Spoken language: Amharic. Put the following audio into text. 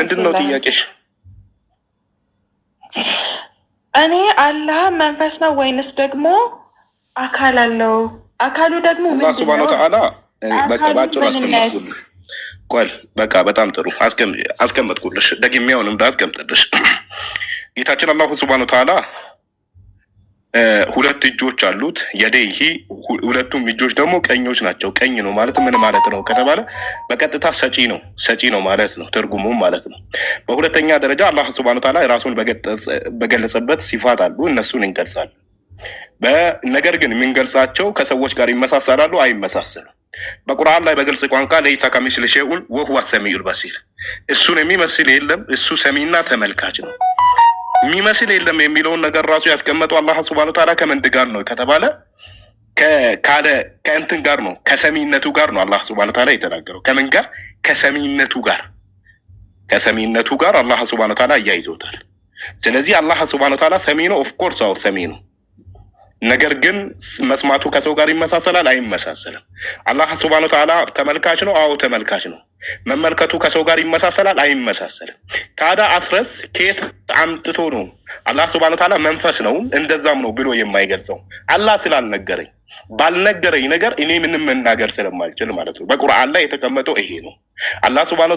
ምንድን ነው የለህም። ጥያቄሽ? እኔ አላህ መንፈስ ነው ወይንስ ደግሞ አካል አለው? አካሉ ደግሞ አላህ ምንድን ስብሐነ ነው? ወተዓላ እኔ በቃ አካሉ በአጭሩ ምንነት አስቀመጥኩልሽ። ቆይ በቃ በጣም ጥሩ አስቀመጥኩልሽ። ደግሜ አሁንም ላስቀምጥልሽ። ጌታችን አላሁ ስብሐነ ወተዓላ ሁለት እጆች አሉት። يديه ሁለቱም እጆች ደግሞ ቀኞች ናቸው። ቀኝ ነው ማለት ምን ማለት ነው ከተባለ በቀጥታ ሰጪ ነው፣ ሰጪ ነው ማለት ነው፣ ትርጉሙም ማለት ነው። በሁለተኛ ደረጃ አላህ ስብሐነ ወተዓላ ራሱን በገለጸበት ሲፋት አሉ፣ እነሱን እንገልጻለን። ነገር ግን የምንገልጻቸው ከሰዎች ጋር ይመሳሰላሉ? አይመሳሰሉም። በቁርአን ላይ በግልጽ ቋንቋ ليس كمثله شيء وهو السميع البصير፣ እሱን የሚመስል የለም፣ እሱ ሰሚና ተመልካች ነው። የሚመስል የለም የሚለውን ነገር ራሱ ያስቀመጠው አላህ ስብሐነ ወተዓላ ከምን ጋር ነው ከተባለ ካለ ከእንትን ጋር ነው፣ ከሰሚነቱ ጋር ነው አላህ ስብሐነ ወተዓላ የተናገረው። ከምን ጋር? ከሰሚነቱ ጋር። ከሰሚነቱ ጋር አላህ ስብሐነ ወተዓላ አያይዞታል። ስለዚህ አላህ ስብሐነ ወተዓላ ሰሚ ነው። Of course አዎ ሰሚ ነው። ነገር ግን መስማቱ ከሰው ጋር ይመሳሰላል? አይመሳሰልም። አላህ ስብሐነ ወተዓላ ተመልካች ነው። አዎ ተመልካች ነው። መመልከቱ ከሰው ጋር ይመሳሰላል? አይመሳሰልም። ታዲያ አስረስ ከየት አምጥቶ ነው አላህ ስብሐነ ወተዓላ መንፈስ ነው እንደዛም ነው ብሎ የማይገልጸው? አላህ ስላልነገረኝ፣ ባልነገረኝ ነገር እኔ ምንም መናገር ስለማልችል ማለት ነው። በቁርአን ላይ የተቀመጠው ይሄ ነው። አላህ ስብሐነ